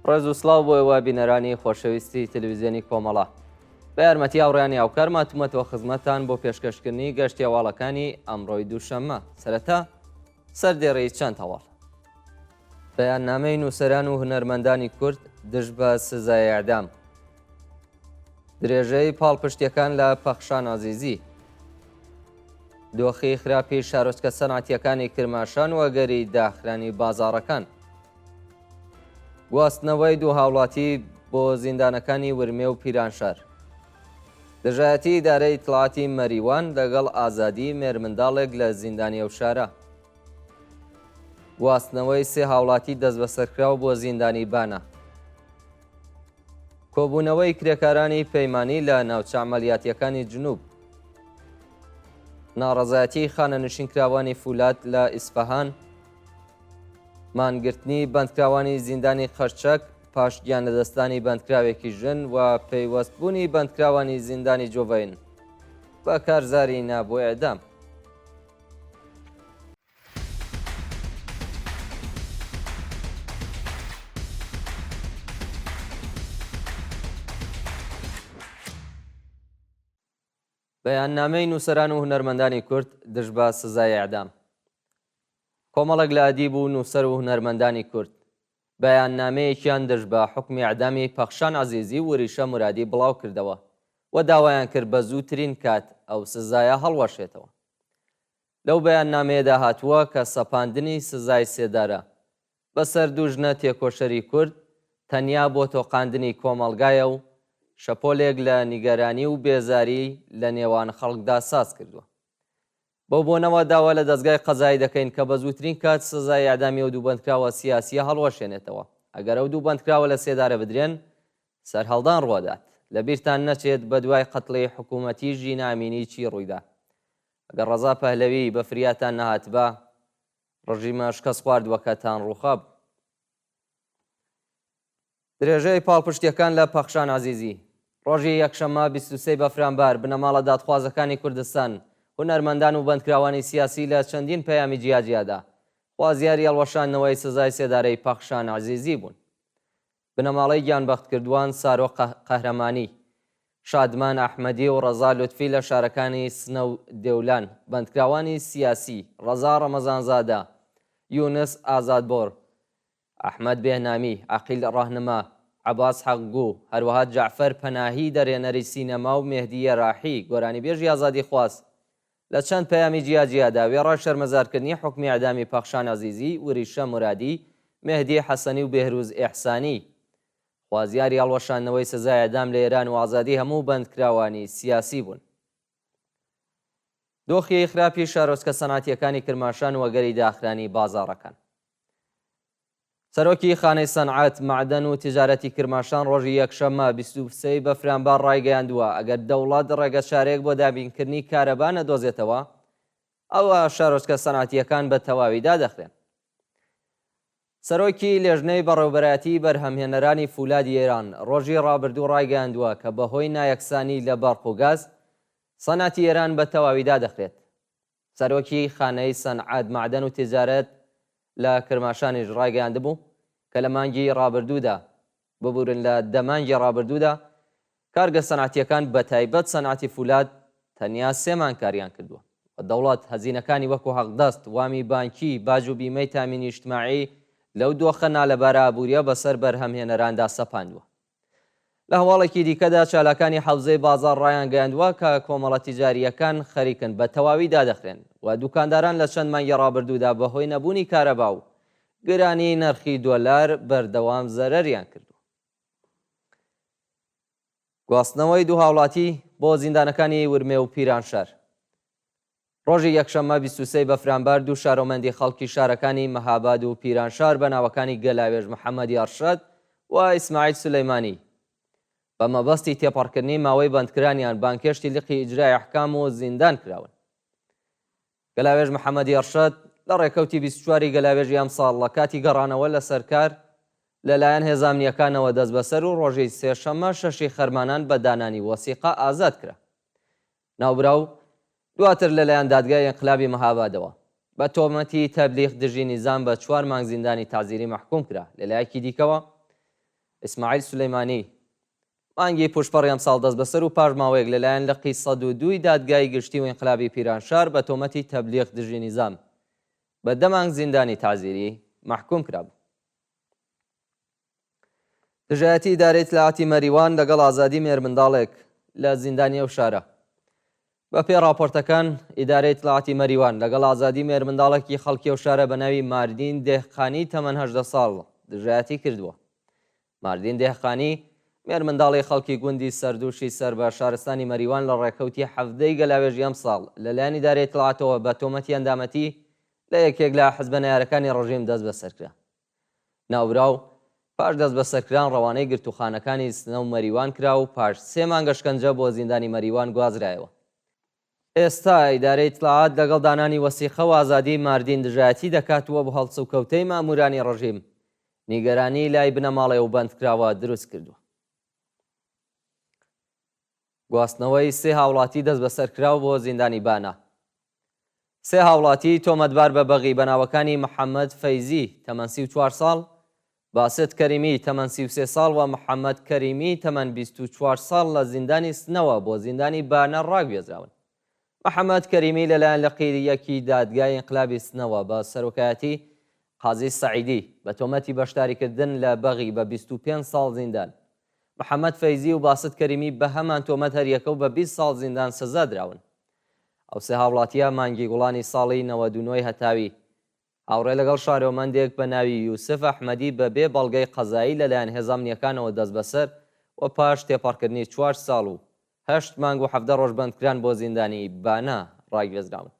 ڕێز و سڵاو بۆ ئێوە بینەرانی خۆشەویستی تەلەویزیۆنی کۆمەڵە. بە یارمەتی هاوڕێیانی هاوکارم هاتوومەتەوە خزمەتتان بۆ پێشکەشکردنی گەشتی هەواڵەکانی ئەمڕۆی دووشەممە. سەرەتا سەردێڕی چەند هەواڵ. بەیاننامەی نووسەران و هونەرمەندانی کورد دژ بە سزای ئێعدام. درێژەی پاڵپشتیەکان لە پەخشان عەزیزی. دۆخی خراپی شارۆچکە سەنعەتیەکانی کرماشان و ئەگەری داخرانی بازاڕەکان. گواستنەوەی دوو هاوڵاتی بۆ زیندانەکانی ورمێ و پیرانشار. دژایەتی ئیدارەی ئیتڵاعاتی مەریوان لەگەڵ ئازادی مێرمنداڵێک لە زیندانی ئەو شارە. گواستنەوەی سێ هاوڵاتی دەستبەسەرکراو بۆ زیندانی بانە. کۆبوونەوەی کرێکارانی پەیمانی لە ناوچە عەمەلیاتییەکانی جنوب. ناڕەزایەتیی خانەنشینکراوانی فولاد لە ئیسفەهان. مانگرتنی بەندکراوانی زیندانی قەرچەک پاش گیانلەدەستدانی بەندکراوێکی ژن و پەیوەستبوونی بەندکراوانی زیندانی جۆڤەین بە کارزاری نا بۆ ئێعدام. بەیاننامەی نووسەران و هونەرمەندانی کورد دژ بە سزای ئێعدام. کۆمەڵێک لە ئەدیب و نووسەر و هونەرمەندانی کورد بەیاننامەیەکیان دژ بە حوکمی ئێعدامی پەخشان عەزیزی و وریشە مورادی بڵاو کردەوە و داوایان کرد بە زووترین کات ئەو سزایە هەڵوەشێتەوە. لەو بەیاننامەیەدا هاتووە کە سەپاندنی سزای سێدارە بەسەر دوو ژنە تێکۆشەری کورد تەنیا بۆ تۆقاندنی کۆمەڵگایە و شەپۆلێک لە نیگەرانی و بێزاری لە نێوان خەڵکدا ساز کردووە. بەو بۆنەوە داوا لە دەزگای قەزایی دەکەین کە بە زووترین کات سزای ئێعدامی ئەو دوو بەندکراوە سیاسییە هەڵوەشێنێتەوە. ئەگەر ئەو دوو بەندکراوە لە سێدارە بدرێن، سەرهەڵدان ڕووەدات. لە بیرتان نەچێت بە دوای قەتڵی حکوومەتی ژینا ئەمینی چی ڕوویدا. ئەگەر ڕەزا پەهلەوی بە فریاتان نەهاتبا، ڕژیمە شکەستخواردووەکەتان ڕووخابوو. درێژەی پاڵپشتییەکان لە پەخشان عەزیزی. ڕۆژی یەکشەممە 23 بەفرانبار، بنەماڵە دادخوازەکانی کوردستان، هونەرمەندان و بەندکراوانی سیاسی لە چەندین پەیامی جیاجیادا، خوازیاری هەڵوەشاندنەوەی سزای سێدارەی پەخشان عەزیزی بوون. بنەماڵەی گیانبەختکردووان سارۆ قەهرەمانی، شادمان ئەحمەدی و ڕەزا لوتفی لە شارەکانی سنە و دێولان، بەندکراوانی سیاسی، ڕەزا ڕەمەزانزادە، یونس ئازادبۆر، ئەحمەد بێهنامی، عەقیل ڕەهنما، عەباس حەقگوو، هەروەها جەعفەر پەناهی دەرهێنەری سینەما و مێهدی یەراحی گۆرانیبێژی ئازادیخواز لە چەند پەیامی جیاجیادا وێڕای شەرمەزارکردنی حوکمی ئێعدامی پەخشان عەزیزی، وریشە مورادی، مێهدی حەسەنی و بێهروز ئێحسانی، خوازیاری هەڵوەشاندنەوەی سزای ئێعدام لە ئێران و ئازادی هەموو بەندکراوانی سیاسی بوون. دۆخی خراپی شارۆچکە سەنعەتییەکانی کرماشان و ئەگەری داخرانی بازاڕەکان. سەرۆکی خانەی سەنعەت، مەعدەن و تیجارەتی کرماشان ڕۆژی یەکشەممە 23 ی بەفرانبار ڕایگەیاندووە، ئەگەر دەوڵەت ڕێگەچارەیەک بۆ دابینکردنی کارەبا نەدۆزێتەوە، ئەوا شارۆچکە سەنعەتییەکان بە تەواوی دادەخرێن. سەرۆکی لێژنەی بەڕێوەبەرایەتیی بەرهەمهێنەرانی فولادی ئێران ڕۆژی ڕابردوو ڕایگەیاندووە کە بەهۆی نایەکسانی لە بەرق و گاز، سەنعەتی ئێران بە تەواوی دادەخرێت. سەرۆکی خانەی سەنعەت، مەعدەن و تیجارەت لە کرماشانیش ڕایگەیاندبوو کە لە مانگی ڕابردوودا، ببورن لە دە مانگی ڕابردوودا کارگە سەنعەتییەکان بە تایبەت سەنعەتی فولاد تەنیا سێ مانگ کاریان کردووە و دەوڵەت هەزینەکانی وەکوو حەقدەست، وامی بانکی، باج و بیمەی تامینی ئیجتماعی لەو دۆخە نالەبارە ئابوورییە بەسەر بەرهەمهێنەراندا سەپاندووە. لە هەواڵێکی دیکەدا چالاکانی حەوزەی بازاڕ ڕایانگەیاندووە کە کۆمەڵە تیجارییەکان خەریکن بە تەواوی دادەخرێن و دوکانداران لە چەند مانگی ڕابردوودا بەهۆی نەبوونی کارەبا و گرانیی نرخی دۆلار بەردەوام زەرەریان کردووە. گواستنەوەی دوو هاوڵاتی بۆ زیندانەکانی ورمێ و پیرانشار. ڕۆژی یەکشەممە 23 بەفرانبار دوو شارۆمەندی خەڵکی شارەکانی مەهاباد و پیرانشار بە ناوەکانی گەلاوێژ محەمەدی ئەرشەد و ئیسماعیل سولەیمانی بە مەبەستی تێپەڕکردنی ماوەی بەندکرانیان بانگهێشتی لقی ئیجرای ئەحکام و زیندان کراون. گەلاوێژ محەمەدی ئەرشەد لە ڕێکەوتی 24 ی گەلاوێژی ئەمساڵ لە کاتی گەڕانەوە لەسەر کار لەلایەن هێزە ئەمنییەکانەوە دەستبەسەر و ڕۆژی سێشەممە شەشی خەرمانان بە دانانی وەسیقە ئازاد کرا. ناوبراو دواتر لەلایەن دادگای ئینقلابی مەهابادەوە بە تۆمەتی تەبلیغ دژی نیزام بە چوار مانگ زیندانی تەعزیری مەحکووم کرا. لەلایەکی دیکەوە. ئیسماعیل سولەیمانی، مانگی پووشپەڕی ئەمساڵ دەستبەسەر و پاش ماوەیەک لەلایەن لقی 102 ی دادگای گشتی و ئینقلابی پیرانشار بە تۆمەتی تەبلیغ دژی نیزام بە دە مانگ زیندانی تەعزیری مەحکووم کرابوو. دژایەتی ئیدارەی ئیتلاعاتی مەریوان لەگەڵ ئازادی مێرمنداڵێک لە زیندانی ئەو شارە. بە پێی ڕاپۆرتەکان، ئیدارەی ئیتلاعاتی مەریوان لەگەڵ ئازادی مێرمنداڵێکی خەڵکی ئەو شارە بە ناوی ماردین دێهقانی تەمەن 18 ساڵ دژایەتی کردووە. ماردین دێهقانی، مێرمنداڵی خەڵکی گوندی سەردووشی سەر بە شارستانی مەریوان لە ڕێکەوتی 17 ی گەلاوێژی ئەمساڵ لەلایەن ئیدارەی ئیتلاعاتەوە بە تۆمەتی ئەندامەتی لە یەکێک لە حزبە نەیارەکانی ڕژیم دەستبەسەر کرا. ناوبراو پاش دەستبەسەرکران ڕەوانەی گرتووخانەکانی سنە و مەریوان کرا و پاش سێ مانگ ئەشکەنجە بۆ زیندانی مەریوان گوازرایەوە. ئێستا ئیدارەی ئیتڵاعات لەگەڵ دانانی وەسیقە و ئازادیی ماردین دژایەتی دەکات و بۆ هەڵسوکەوتەی ماموورانی ڕژیم نیگەرانیی لای بنەماڵەی ئەو بەندکراوە دروست کردووە. گواستنەوەی سێ هاوڵاتی دەستبەسەرکراو بۆ زیندانی بانە. سێ هاوڵاتیی تۆمەتبار بە بەغی بە ناوەکانی محەمەد فەیزی، تەمەن 34 ساڵ، باسط کەریمی، تەمەن 33 ساڵ و محەمەد کەریمی، تەمەن 24 ساڵ لە زیندانی سنەوە بۆ زیندانی بانە ڕاگوێزراون. محەمەد کەریمی لەلایەن لقی یەکی دادگای ئینقلابی سنەوە بە سەرۆکایەتی قازی سەعیدی بە تۆمەتی بەشداریکردن لە بەغی بە 25 ساڵ زیندان محەمەد فەیزی و باسط کەریمی بەهەمان تۆمەت هەریەکە و بە 20 ساڵ زیندان سزا دراون. ئەو سێ هاوڵاتییە مانگی گوڵانی ساڵی 99 ی هەتاوی هاوڕێ لەگەڵ شارۆمەندێک بە ناوی یوسف ئەحمەدی بە بێ بەڵگەی قەزایی لەلایەن هێزە ئەمنییەکانەوە دەستبەسەر و پاش تێپەڕکردنی چوار ساڵ و هەشت مانگ و 17 ڕۆژ بەندکران بۆ زیندانی بانە ڕاگوێزراون.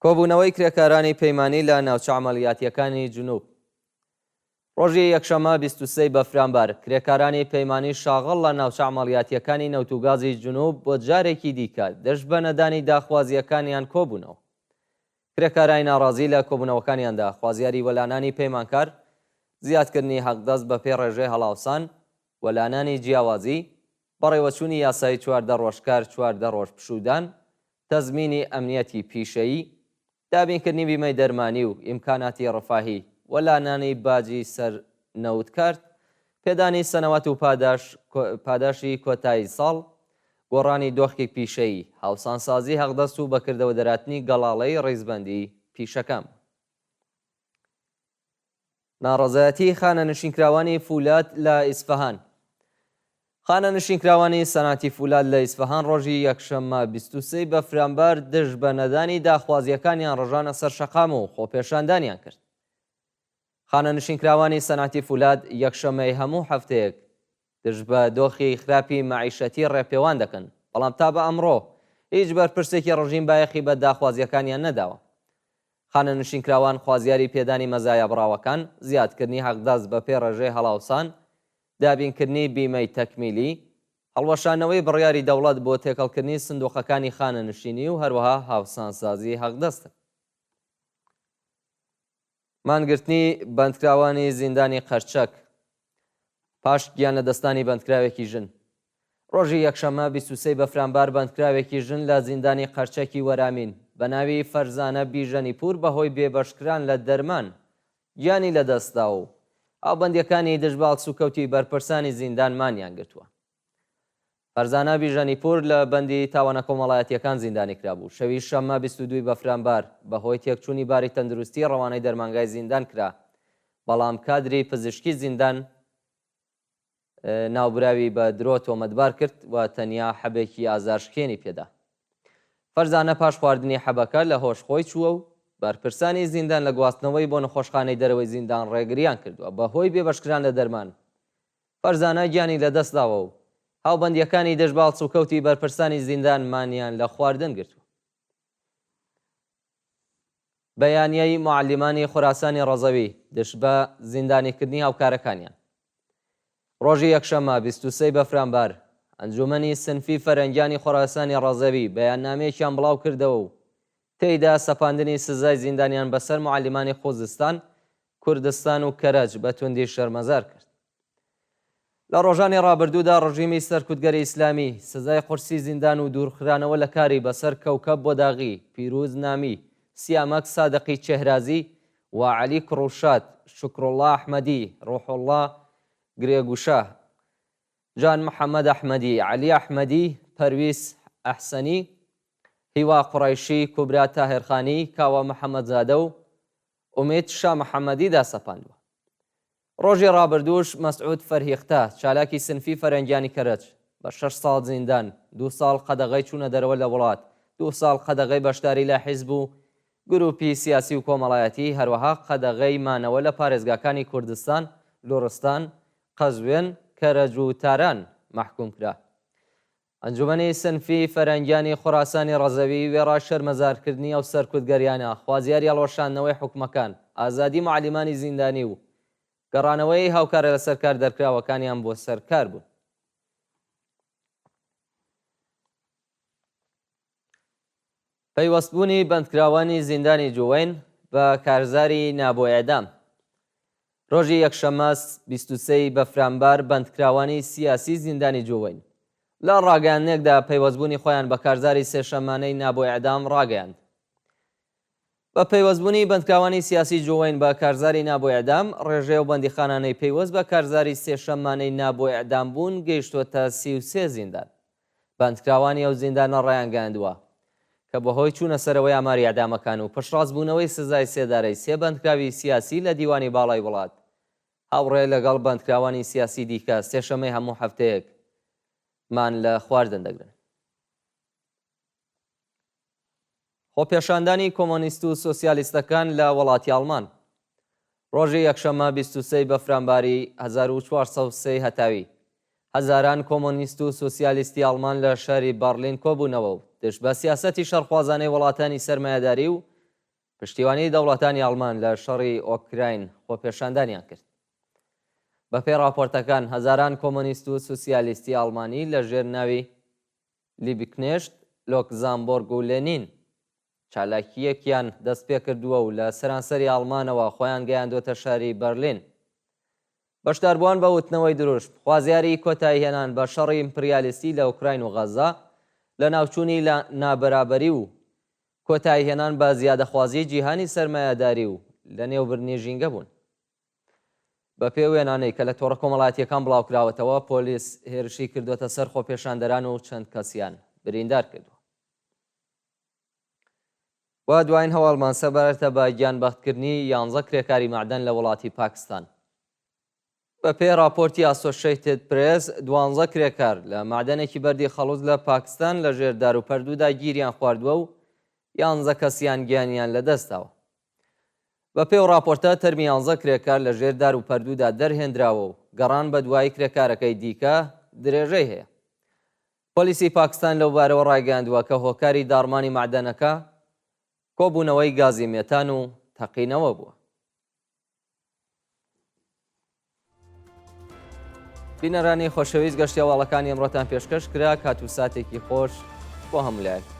کۆبوونەوەی کرێکارانی پەیمانی لە ناوچە عەمەلیاتییەکانی جنوب ڕۆژی یەکشەممە 23 ی بەفرانبار، کرێکارانی پەیمانی شاغڵ لە ناوچە عەمەڵیاتییەکانی نەوت و گازی جنوب بۆ جارێکی دیکە دژ بە نەدانی داخوازییەکانیان کۆبوونەوە. کرێکارانی ناڕازی لە کۆبوونەوەکانیاندا خوازیاری وەلانانی پەیمانکار، زیادکردنی حەقدەست بەپێی ڕێژەی هەڵاوسان، وەلانانی جیاوازی، بەڕێوەچوونی یاسای 14 ڕۆژ کار 14 ڕۆژ پشوودان، تەزمینی ئەمنیەتی پیشەیی، دابینکردنی بیمەی دەرمانی و ئیمکاناتی ڕفاهی و لانانی باجی سەر نەوت کارت، پێدانی سەنەوات و پاداش پاداشی کۆتایی ساڵ، گۆڕانی دۆخی پیشەیی، هاوسانسازی هەقدەست و بەکردەوە دەراتنی گەڵاڵەی ڕیزبەندی پیشەکان بوون. ناڕەزایەتیی خانەنشینکراوانی فولاد لە ئیسفەهان خانەنشینکراوانی سەنعەتی فولاد لە ئیسفەهان ڕۆژی یەکشەممە 23 ی بەفرانبار دژ بە نەدانی داخوازییەکانیان ڕژانە سەر شەقام و خۆپێشاندانیان کرد. خانەنشینکراوانی سەنعەتی فولاد یەکشەممەی هەموو هەفتەیەک دژ بە دۆخی خراپی مەعیشەتی ڕێپێوان دەکەن، بەڵام تا بە ئەمڕۆ هیچ بەرپرسێکی ڕژیم بایەخی بە داخوازییەکانیان نەداوە. خانەنشینکراوان خوازیاری پێدانی مەزایا بڕاوەکان، زیادکردنی حەقدەست بەپێی ڕێژەی هەڵاوسان، دابینکردنی بیمەی تەکمیلی، هەڵوەشاندنەوەی بڕیاری دەوڵەت بۆ تێکەڵکردنی سندوقەکانی خانەنشینی و هەروەها هاوسانسازی حەقدەستن. مانگرتنی بەندکراوانی زیندانی قەرچەک پاش گیانلەدەستدانی بەندکراوێکی ژن. ڕۆژی یەکشەممە 23 بەفرانبار بەندکراوێکی ژن لە زیندانی قەرچەکی وەرامین بە ناوی فەرزانە بیژەنیپوور بەهۆی بێبەشکران لە دەرمان گیانی لەدەستدا و هاوبەندییەکانی دژ بە هەڵسوکەوتی بەرپرسانی زیندان مانیان گرتووە. فەرزانە بیژەنیپوور لە بەندی تاوانە کۆمەڵایەتییەکان زیندانی کرابوو، شەوی شەممە 22 ی بەفرانبار بەهۆی تێکچوونی باری تەندروستی ڕەوانەی دەرمانگای زیندان کرا، بەڵام کادری پزیشکی زیندان ناوبراوی بە درۆ تۆمەتبار کرد و تەنیا حەبێکی ئازارشکێنی پێدا. فەرزانە پاش خواردنی حەبەکە لە هۆش خۆی چووە و بەرپرسانی زیندان لە گواستنەوەی بۆ نەخۆشخانەی دەرەوەی زیندان ڕێگریان کردووە بەهۆی بێبەشکران لە دەرمان فەرزانە گیانی لەدەستداوە و هاوبەندییەکانی دژ بە هەڵسوکەوتی بەرپرسانی زیندان مانیان لە خواردن گرتووە. بەیانیەی موعەلیمانی خوراسانی ڕەزەوی دژ بە زیندانیکردنی هاوکارەکانیان. ڕۆژی یەکشەممە 23 بەفرانبار، ئەنجوومەنی سنفی فەرەنگیانی خۆراسانی ڕەزەوی بەیاننامەیەکیان بڵاو کردەوە و تێیدا سەپاندنی سزای زیندانیان بەسەر موعەلیمانی خوزستان، کوردستان و کەرەج بە توندی شەرمەزار کرد. لە ڕۆژانی ڕابردوودا ڕژیمی سەرکوتگەری ئیسلامی سزای قورسی زیندان و دوورخرانەوە لە کاری بەسەر کەوکەب بۆداغی، پیروز نامی، سیامەک سادقی چێهرازی و عەلی کوڕوشاد، شوکروڵڵا ئەحمەدی، ڕوحوڵڵا گرێگوشە، جان محەمەد ئەحمەدی، عەلی ئەحمەدی، پەرویز ئەحسەنی، هیوا قوڕەیشی، کوبرا تاهێرخانی، کاوە محەمەدزادە و ئومید شامحەمەدیدا سەپاندووە. ڕۆژی ڕابردووش مەسعود فەرهیختە، چالاکی سنفی فەرەنگیانی کەرەج، بە شەش ساڵ زیندان، دوو ساڵ قەدەغەی چوونە دەرەوە لە وڵات، دوو ساڵ قەدەغەی بەشداری لە حیزب و گرووپی سیاسی و کۆمەڵایەتی، هەروەها قەدەغەی مانەوە لە پارێزگاکانی کوردستان، لوڕستان، قەزوێن، کەرەج و تاران مەحکووم کرا. ئەنجومەنی سنفی فەرەنگیانی خوراسانی ڕەزەوی وێڕای شەرمەزارکردنی ئەو سەرکوتگەریانە، خوازیاری هەڵوەشاندنەوەی حوکمەکان، ئازادی موعەلیمانی زیندانی و گەڕانەوەی هاوکارە لەسەرکار دەرکراوەکانیان بۆ سەر کار بوون. پەیوەستبوونی بەندکراوانی زیندانی جووەین بە کارزاری نا بۆ ئێعدام. ڕۆژی یەکشەممە 23 ی بەفرانبار بەندکراوانی سیاسی زیندانی جووەین لە ڕاگەیاندنێکدا پەیوەستبوونی خۆیان بە کارزاری سێشەممانەی نا بۆ ئێعدام ڕاگەیاند. بە پەیوەستبوونی بەندکراوانی سیاسی جووەین بە کارزاری نا بۆ ئێعدام، ڕێژەی ئەو بەندیخانانەی پەیوەست بە کارزاری سێشەممانەی نا بۆ ئێعدام بوون گەیشتووەتە 33 زیندان. بەندکراوانی ئەو زیندانە ڕایانگەیاندووە کە بەهۆی چوونە سەرەوەی ئاماری ئێعدامەکان و پشتڕاستبوونەوەی سزای سێدارەی سێ بەندکراوی سیاسی لە دیوانی باڵای وڵات هاوڕێ لەگەڵ بەندکراوانی سیاسی دیکە سێشەمەی هەموو هەفتەیەک مان لە خواردن دەگرن. خۆپێشاندانی کۆمۆنیست و سۆسیالیستەکان لە وڵاتی ئاڵمان ڕۆژی یەکشەممە 23 ی بەفرانباری 1403 هەتاوی هەزاران کۆمۆنیست و سۆسیالیستی ئاڵمان لە شاری بەڕلین کۆبوونەوە و دژ بە سیاسەتی شەڕخوازانەی وڵاتانی سەرمایەداری و پشتیوانی دەوڵەتانی ئاڵمان لە شەڕی ئۆکراین خۆپێشاندانیان کرد. بەپێی ڕاپۆرتەکان هەزاران کۆمۆنیست و سوسیالیستی ئاڵمانی لە ژێر ناوی لیبکنێشت، لۆکزامبۆرگ و لێنین چالاکییەکیان دەستپێکردووە و لە سەرانسەری ئاڵمانەوە خۆیان گەیاندووەتە شاری بەرلین. بەشداربووان بە وتنەوەی دروشم، خوازیاری کۆتاییهێنان بە شەڕی ئیمپریالیستی لە ئۆکراین و غەززە، لەناوچوونی نابەرابەری و کۆتاییهێنان بە زیادەخوازیی جیهانی سەرمایەداری و لەنێوبردنی ژینگە بوون. بەپێی وێنانەی کە لە تۆڕە کۆمەڵایەتییەکان بڵاوکراوەتەوە، پۆلیس هێرشی کردووەتە سەر خۆپێشاندەران و چەند کەسیان بریندار کردووە. و دوایین هەواڵمان سەبارەتە بە گیانبەختکردنی یانزە کرێکاری مەعدەن لە وڵاتی پاکستان. بەپێی ڕاپۆرتی ئاسۆشەیتد پرێس، دوانزە کرێکار لە مەعدەنێکی بەردی خەڵوز لە پاکستان لە ژێر داروپەردوودا گیریان خواردووە و یانزە کەسیان گیانیان لەدەستداوە. بەپێی ئەو ڕاپۆرتە، تەرمی یانزە کرێکار لە ژێر دار و پەردوودا دەرهێندراوە و گەڕان بەدوای کرێکارەکەی دیکە درێژەی هەیە. پۆلیسی پاکستان لەوبارەوە ڕایگەیاندووە کە هۆکاری داڕمانی مەعدەنەکە کۆبوونەوەی گازی مێتان و تەقینەوە بووە. بینەرانی خۆشەویست گەشتی هەواڵەکانی ئەمڕۆتان پێشکەش کرا کات و ساتێکی خۆش بۆ هەموو لایەک.